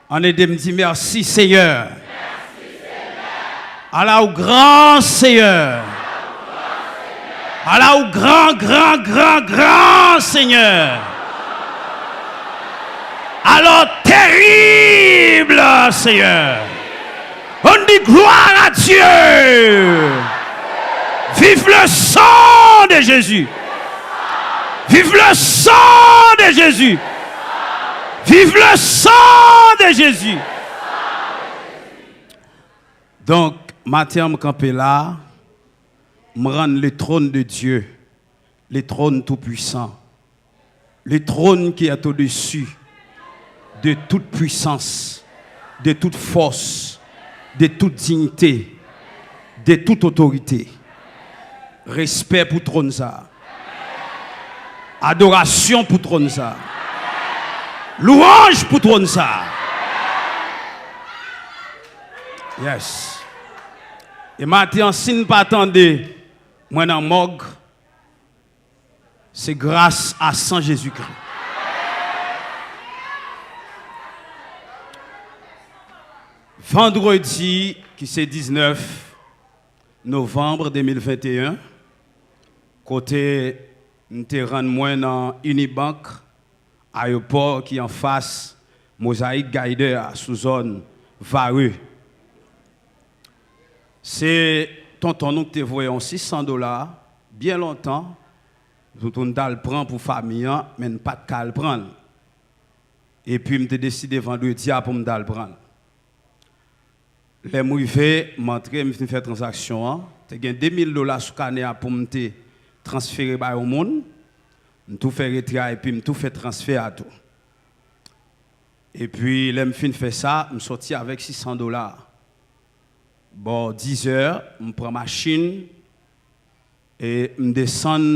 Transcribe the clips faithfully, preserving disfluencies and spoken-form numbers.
Ann ede m di, mèsi, Seyè. Ala w gran, Seyè. Ala w gran, gran, gran, gran, Seyè. Ala w terib, Seyè. On dit gloire à Dieu. Vive le sang de Jésus. Vive le sang de Jésus. Vive le sang de Jésus. Donk, maten an, m kanpe la, m rann le trône de Dieu, le trône tout-puissant, le trône qui est au-dessus de toute puissance, de toute force, de toute dignité, de toute autorité. Respè pou twòn sa a. Adorasyon pou twòn sa a. Lwanj pou twòn sa a. Yes. E maten an, si n pa tande mwen nan mòg, se gras a san Jezikri. Vandredi, ki se diznèf novanm de mil venteyen, kote m te rann mwen nan Unibank, ayewopò ki anfas Mosaic Guider a, sou zòn Varreux. Se tonton nou ki te voye yon sis san dola, byen lontan, pou, pou n t al pran pou fanmi an, men n pa t ka al pran l. Epi m te deside vandredi a pou m t al pran l. Lè m rive, m antre, m fin fè tranzaksyon an. Te gen de mil dola sou kanè a pou m te transfere bay yon moun. M tou fè retrè a epi m tou fè transfè a tou. Epi, lè m fin fè sa, m soti avèk sis san dola. Bò dizè, m pran machin e m desann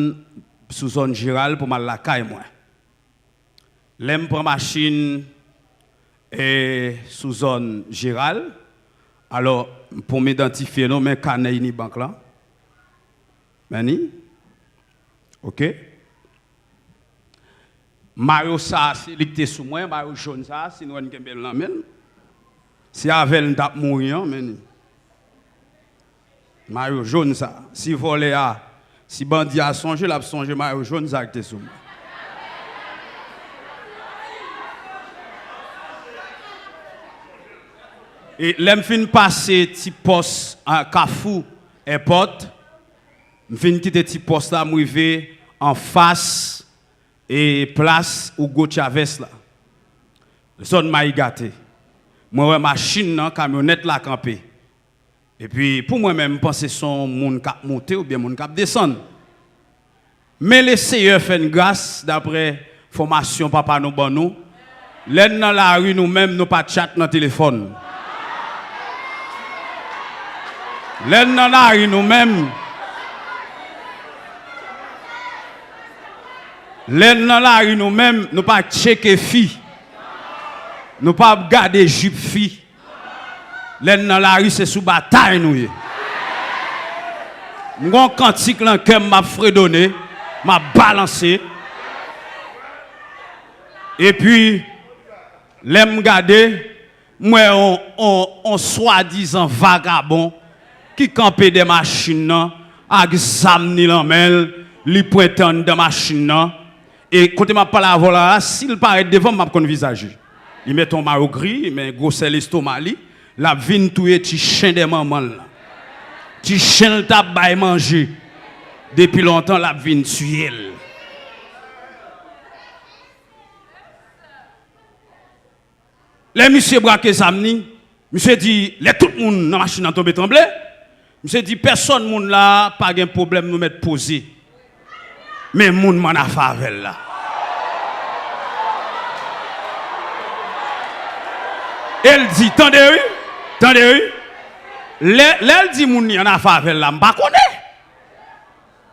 sou zòn Jeral pou m al lakay mwen. Lè m pran machin e sou zòn Jeral, alò, pou m idantifye nou, men kanè Unibank lan. Men ni. Oke. Mayo sa a, se li ki te sou mwen, mayo jòn sa a, si nou wè n kenbe l nan men l. Se avè l n t ap mouri an, men ni. Mayo jòn sa a. Si vòlè a, si bandi a sonje, l ap sonje mayo jòn sa a ki te sou mwen. E lè m fin pase ti pòs a Kafou Èpòt, m fin kite ti pòs la, m rive anfas e plas Hugo Chavez la. Zòn Mayi Gate. Mwen wè machin nan, kamyonèt la kanpe. Epi, pou mwen menm, m panse se yon moun k ap monte oubyen moun k ap desann. Men Leseyè fè n gras, daprè fòmasyon papa nou ban nou. Lè n nan lari, nou menm, nou pa tchat nan telefòn. Lè n nan lari, nou menm, lè n nan lari, nou menm, nou pa tcheke fi. Nou pa ap gade jip fi. Lè n nan lari, se sou batay nou ye. M gon kantik nan kè m, m ap fredone, m ap balanse. Epi, lè m gade, m wè on, on, on swadizan vagabon ki kanpe dè machin nan ak zam ni lan men l, li pwente anndan machin nan. E kote m ap pale avè w la, si l parèt devan m, m ap konn vizaj li. Li mete yon mayo gri, men gwosè lestoma li, l ap vin touye ti chen dè manman l lan. Ti chen l t ap bay manje depi lontan, l ap vin tiye l. Lè misye brake zam ni, misye di, lè tout moun nan machin nan tonbe tranble, misye di, pèsòn moun la, pa gen pwoblèm, nou mèt poze. Men moun m ann afè avè l la. E l di, tande wi, tande wi. Lè, lè l di moun li ann afè avè l la, m pa konnen.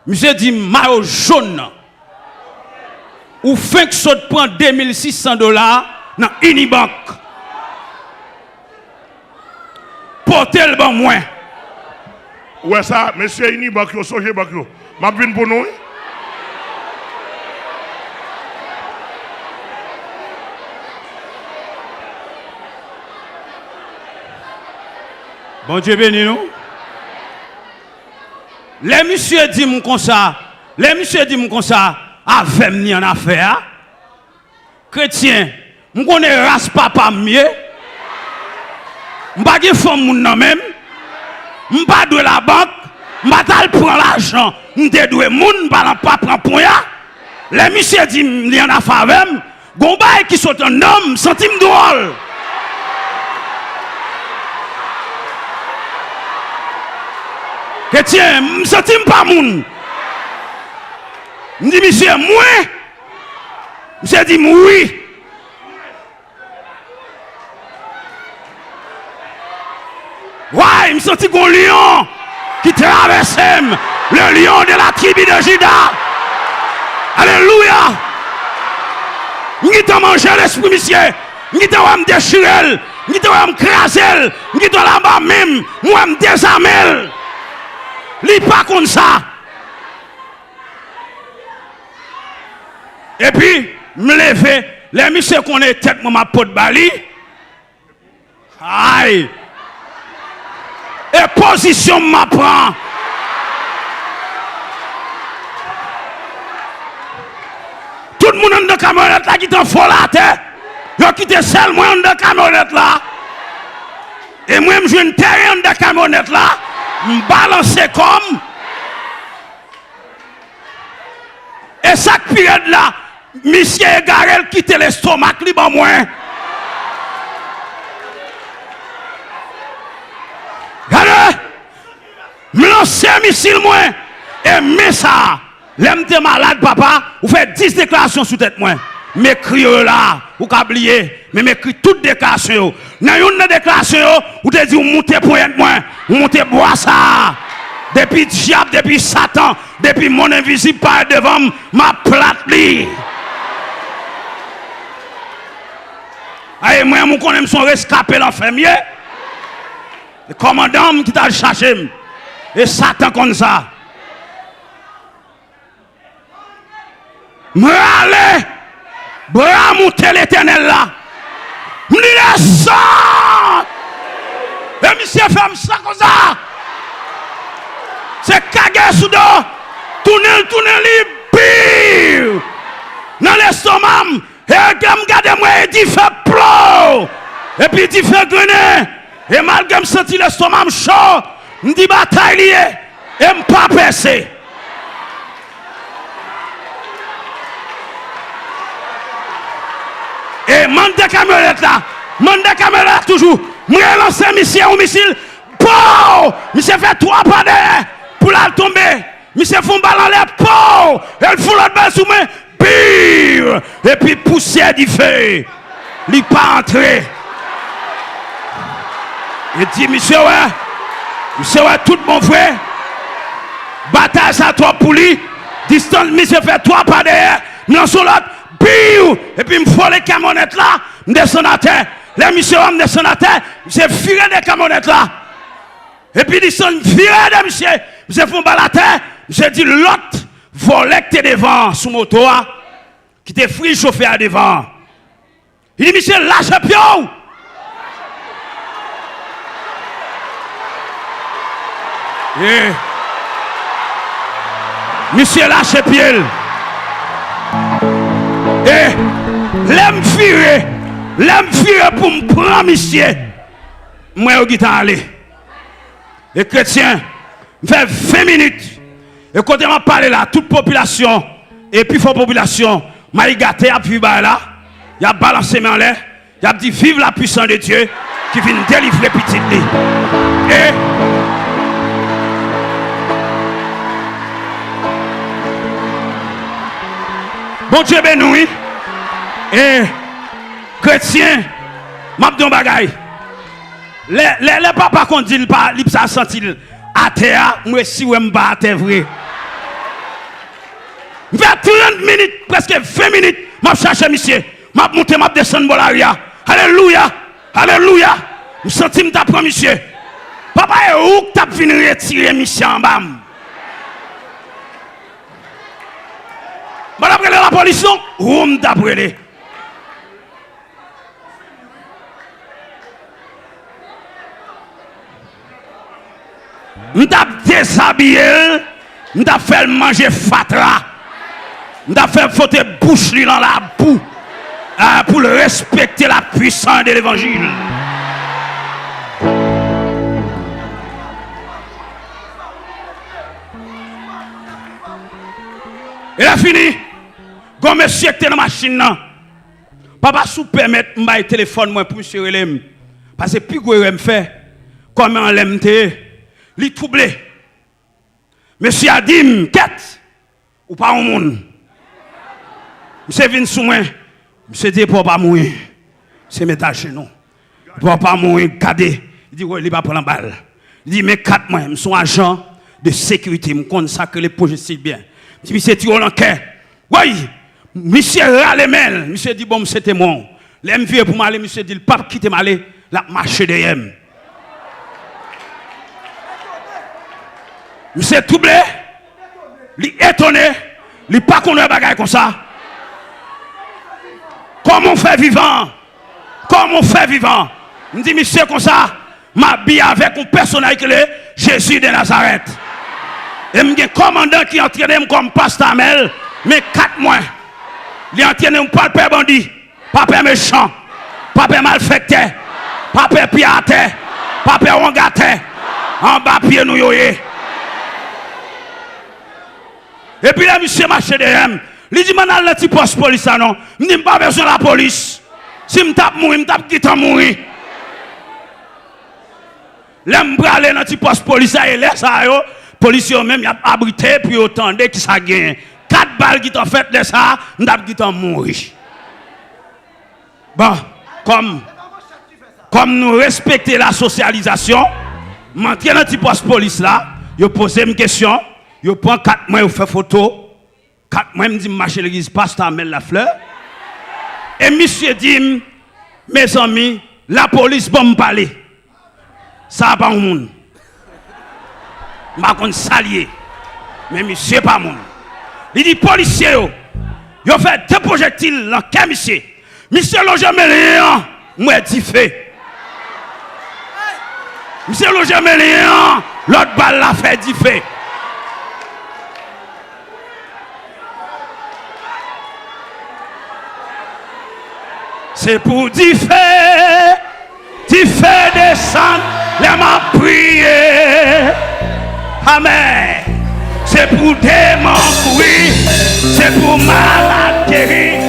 Misye di mayo jòn nan. Ou fenk sot pran de mil sis san dola nan Unibank. Pote l ban mwen. Ou wè sa, mesye Unibank yo, sonje bank yo. M ap vin pou nou, wi. Bondye beni nou. Lè misye di m konsa, lè misye di m konsa, avè m ni annafè a. Kretyen, m konnen ras papa m ye. M pa gen fanm moun nan men m. M pa dwe labank. M pa t al pran lajan m te dwe moun. M pa nan pa pran ponya. Lè misye di m li annafè avè m, gon bagay ki sot anndan m, m santi m dwòl. Kretyen, m santi m pa moun. M di misye, mwen? Misye di m wi. Way, m santi gon lyon ki travèse m. Le lion de la tribu de Juda. Alelouya. M gentan manje lespri misye. M gentan wè m dechire l. M gentan wè m kraze l. M gentan l anba men m. M wè m dezame l. Li pa konn sa. Epi, m leve. Lè misye konnen tèt mwen m ap pot ba li. Ay! E pozisyon m ap pran. Tout moun anndan kamyonèt la ki t anvole atè, yo kite sèl mwen anndan kamyonèt la. E mwen, m jwenn teren anndan kamyonèt la, m balanse kò m. E sa k pi rèd la, misye egare, l kite lestomak li ban mwen. Gade! M lanse misil mwen. E men sa a, lè m te malad, papa, ou fè dis deklarasyon sou tèt mwen. M ekri yo la, ou ka bliye, men m ekri tout deklarasyon yo. Nan youn nan deklarasyon yo, ou te di ou moute ponyèt mwen, ou moute bwa sa a. Depi dyab, depi Satan, depi monn envizib parèt devan m, m ap plat li. Ay, mwen, ou konnen m se yon reskape lanfè m ye. E kòmandan m ki t al chache m. E Satan konn sa. M rale bra m moute Letènèl la. M di, desann! E misye fè m sa konsa. Se kage sou do. Tounen l, tounen li, biw! Nan lestoma m. E lè m gade, m wè e dife plo. Epi dife grennen. E malgre m santi lestoma m cho, m di batay li ye. E m pa pèse. E m anndan kamyonèt la. M anndan kamyonèt la toujou. M relanse misye yon misil. Pow! Misye fè twa pa dèyè pou l al tonbe. Misye fè yon bal anlè. Pow! E l fè yon lòt bal sou mwen. Biw! Epi pousyè dife. Li pa antre. E di, misye wè, misye wè tout bon vre. Batay sa twòp pou li. Distans misye fè twa pa dèyè. M lanse yon lòt. Biw! Epi m vole kamyonèt la. M desann atè. Lè misye wè m desann atè, misye vire de kamyonèt la. Epi distans vire de misye. Misye fè yon bal atè. Misye di lòt vòlè k te devan an sou moto a, ki te friz chofè a devan an. Li di, misye, lache pye w! E misye lache pye l. E lè m vire, lè m vire pou m pran misye, m wè yo gentan ale. E kretyen, m fè ven minit. E kote m ap pale la, tout popilasyon, e pifò popilasyon Mayigate ap viv bagay la, y ap balanse men anlè, y ap di, vive la puissance de Dieu ki vin delivre pitit li. E Bondye beni w, wi. E kretyen, m ap di yon bagay. Lè, lè, lè papa konn di l pa, li pa santi l atè a, m resi wè m pa atè vre. M fè trant minit, prèske ven minit, m ap chache misye. M ap moute, m ap desann bò lari a. Alelouya! Alelouya! M santi m t ap pran misye. Papa, e ou k t ap vin retire misye anba m. M pa t ap rele lapolis non, ou m t ap rele. M t ap dezabiye l, m t ap fè l manje fatra. M t ap fè l fwote bouch li nan labou, ah, pou l respekte la puissance de l'évangile. E lè fini, gon mesye ki te nan machin nan. Papa, si w pèmèt, m bay telefòn mwen pou misye rele m. Paske pi gwo erè m fè, kòman lè m te ye, li twouble. Mesye a di m, kèt, ou pa yon moun. Misye vin sou mwen. Misye di, epa w pa mouri. Misye met ajenou. Epa w pa mouri, gade. Li di, wè, li pa pran bal. Li di, men kat mwen, m se yon ajan de sekirite, m konn sa k rele pwojestil byen. M di, misye tire w nan kè. Woy! Misye rale men l. Misye di, bon, m se temwen w. Lè m vire pou m ale, misye di l p ap kite m ale, l ap mache dèyè m. Misye twouble, li etone, li pa konn wè bagay konsa. Kòman w fè vivan? Kòman w fè vivan? M di misye konsa, m abiye avèk yon pèsonaj ki rele Jezi de Nazarèt. E m gen kòmandan ki antrene m kòm pastè Amèl, men kat mwen. Li antrene m pa pè bandi, pa pè mechan, pa pè malfektè, pa pè pye atè, pa pè wongatè. Anba pye nou yo ye. Epi lè misye mache dèyè m, li di m ann al nan ti pòs polis la non. M di m pa bezwen lapolis. Si m t ap mouri, m t ap gentan mouri. Lè m prale nan ti pòs polis la, e lè sa yo, polisye yo menm, y ap abrite pou yo tande ki sa k genyen. Kat bal gentan fèt, lè sa a, m t ap gentan mouri. Bon, kòm, kòm nou respekte la sosyalizasyon, m antre nan ti pòs polis la, yo poze m kesyon, yo pran kat mwen, yo fè foto. Kat mwen, m di m mache legliz pastè Amèl Laflè. E misye di m, mezanmi, lapolis ban m pale. Sa a pa yon moun. M pa konn sa l ye. Men misye pa moun. Li di polisye yo, yo fè de pwojektil nan kè misye. Misye lonje men li an, m wè dife. Misye lonje men li an, lòt bal la fè dife. Se pou dife, dife desann lè m ap priye. Amèn. Se pou demon kouri, se pou malad geri.